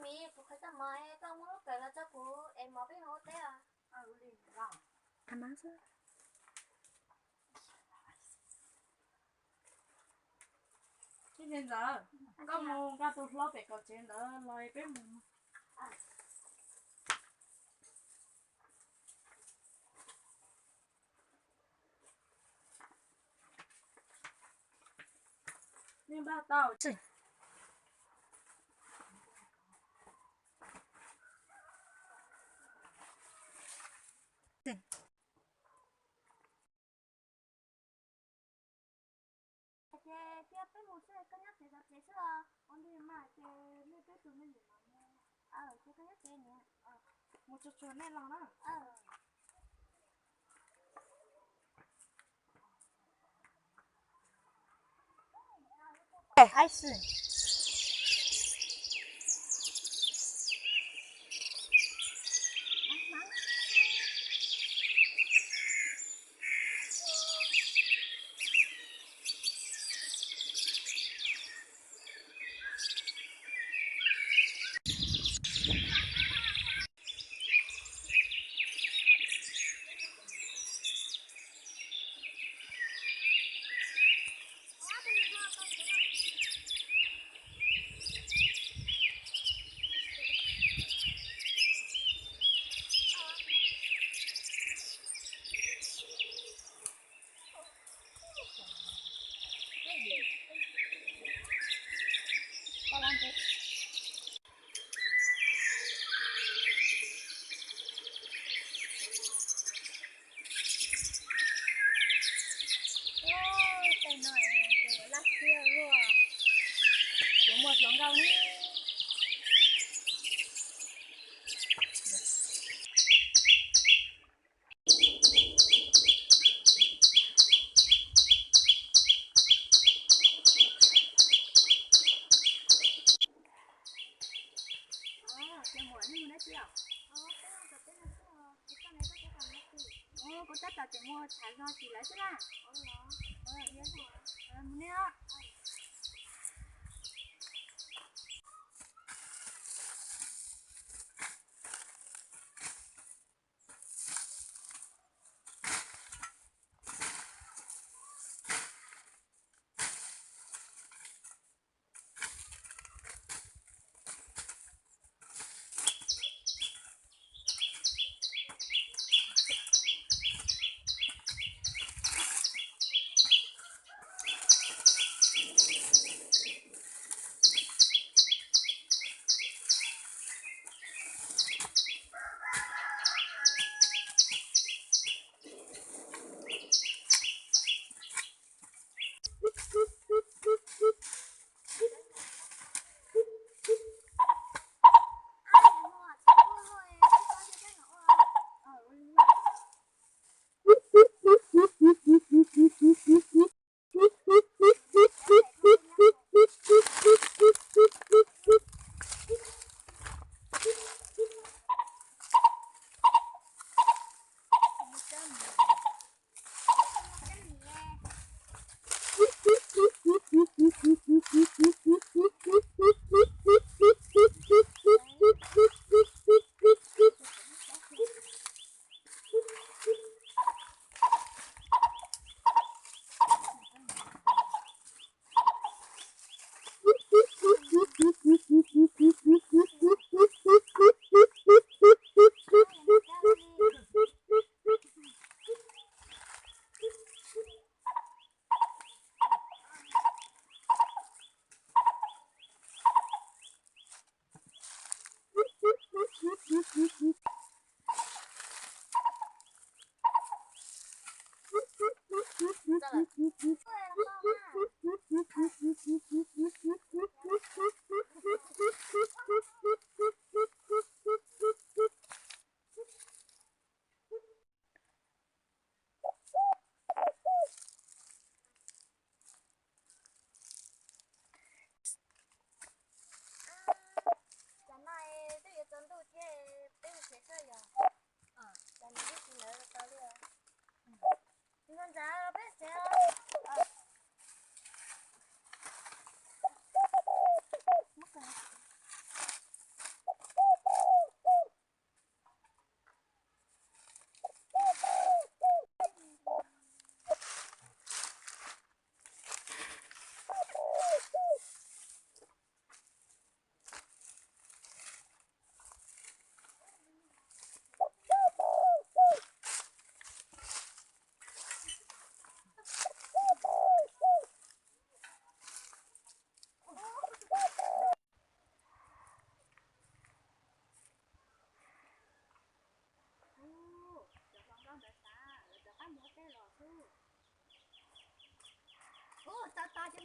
Miv, kuv qhia koj mov, koj muab lub kawm los rau kuv es mov peb mus ua teb os. Txiv ntxawm, koj mus nqa tus hlob pem kom tsev ntawd los peb mus. Nej npaj tau. Ces cia peb mus xwb, koj nyob tsev zov tsev xwb os. Ua li mas ces nej peb tus me nyuam no mus. Ces koj nyob tsev niam. Mus tsuag tsuag nej los na. Tej no ces laj kiag luaj, tsis muaj hluas nkauj li. Kuv tab tom tseem mus tham zog tim lawv xwb na. Mus ne.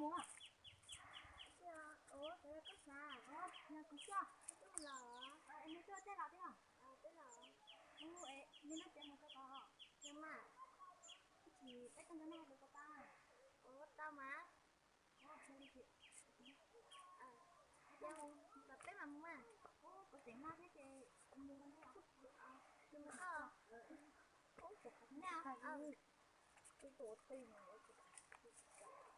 Mus. Ua, ua, koj xav. Ua, yog kuv xyov. Koj los. Nws tuaj tej los thiab. Ua, es nws lub tsev mus tau tod. Yog mas. Ib chim peb tuaj nrog nej hais lus puas tau? Ua, tau mas. Ua, yog li ces, ua, yog, kom peb mam mus mas. Ua, kuv tseem hmo thiab ces mus nrog nej. Mus nrog koj. Ua, tseem hmo thiab.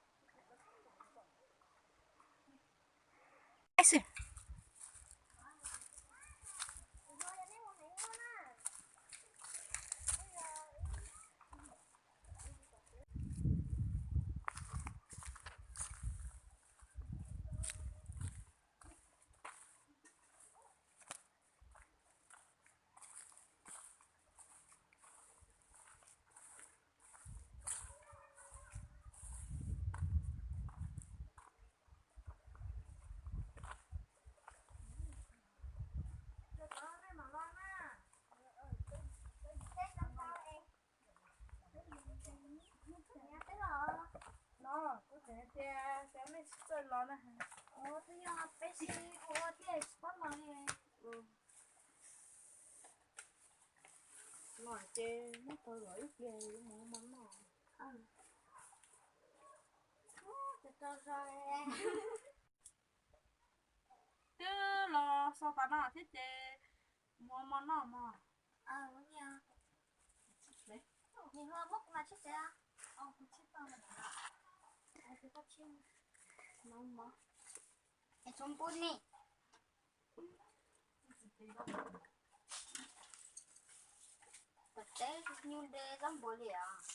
No, kuv tseem tias xyov nej tsis txawj los na. Ua, twb yog peb sib ua thiaj tsis paub los li. Los ces neb tau los ib pliag yuav mus hmo noj. Twb los so tas no thiab ces mus hmo noj mog. Nws ho muab kuv mas tsheb tsev. Es tsoom pub ni. Tom teb nyuj de zaub npua li os.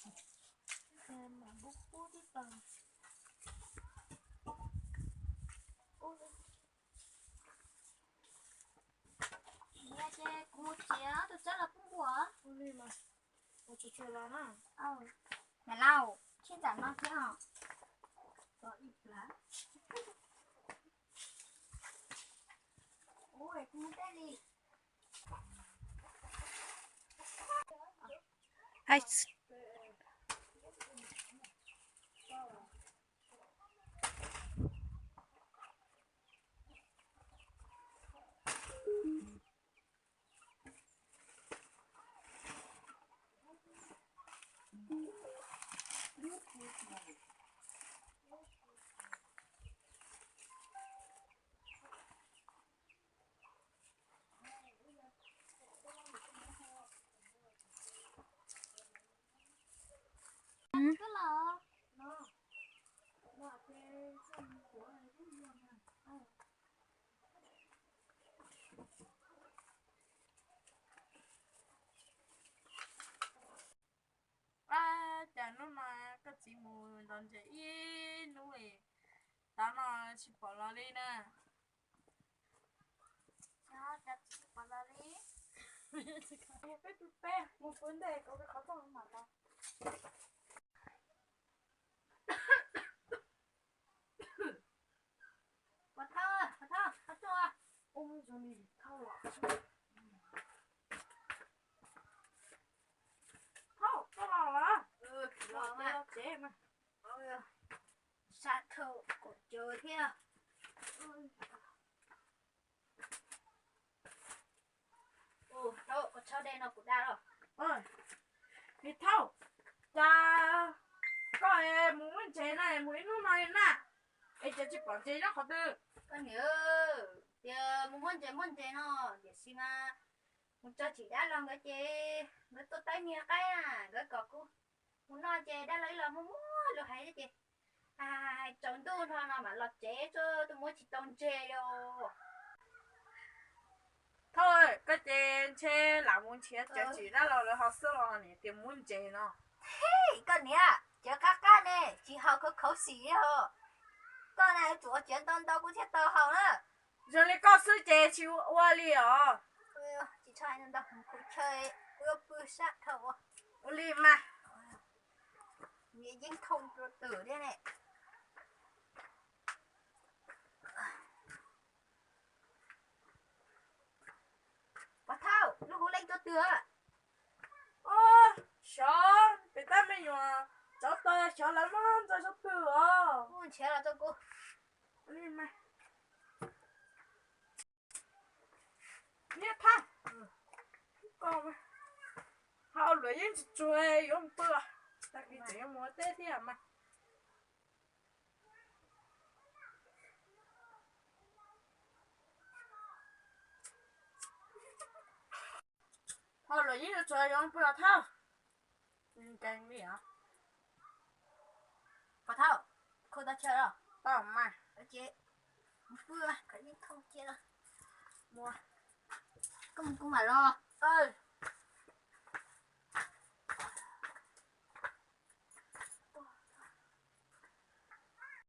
Ces kuv mus txiav tus tsawb los pub npua. Niam laus, tsheb nram no thiab os. Ua, kuv mus tej li. Ab, cas hnub no koj txiv mus ntov ntses ib hnub es tav no tsis pom los li na. Peb tus peb mus pw ntej kom qhov rooj mam los. Pov Thawj, Pov Thawj, Pov Thawj. Ub, zoo li Thawj los. Thawj, koj los los? Los tsev mas. Sab thawj kom cawv thiab. Thawj, koj tshab dej no kuv da los. Thawj, cas koj mus muab ntses na, mus ib hnub no na, es cas tsis pom ntses nyob qhov twg? Koj niam, tias mus muab ntses muab ntses no, tiam sis mas mus tso tsim dab laug nkawd ces nkawd tuaj taw niag qaib na, nkawd kom kuv mus noj ces dab laug ib los muaj muaj lus hais ces hais tsaus ntuj no no mam los tsev, tuaj muab tsis tau ntses li. Thawj, koj ces ntshe lam mus nrhiav cov tsim dab laug lawv ho xwb los niam tias muab ntses no. Koj niam, cov qab qab ne tsis haus khauv khauv xim li os. Koj na yuav tsum ua cov ntau ntau kuv thiaj tau haus na. Zoo li koj xwb ces tsis ua li os. Tsis txhob hais ntau, kuv chaw kuv yuav pw sab dhau. Ua li mas. Yeej thauj rau twm thiab ne. Pov Thawj, lub hauv leej tuaj twg? Xyov pem tab me nyuam tsov tawg xyov lawv muab Txawj sab pwg os. Nrhiav los rau kuv. Niam thaj, hauj lwm yeej tsis tsuag yuav mus pw, tag kis tseem yuav mus ua teb thiab mas. Hauj lwm yeej tsis tsuag yuav mus pw os thaj. Nkees li os. Pov thauj, khuj tau chaw los? Tau mas. Ces mus pw, koj yeej thauj cia. Mus. Koj mus kuv mam los.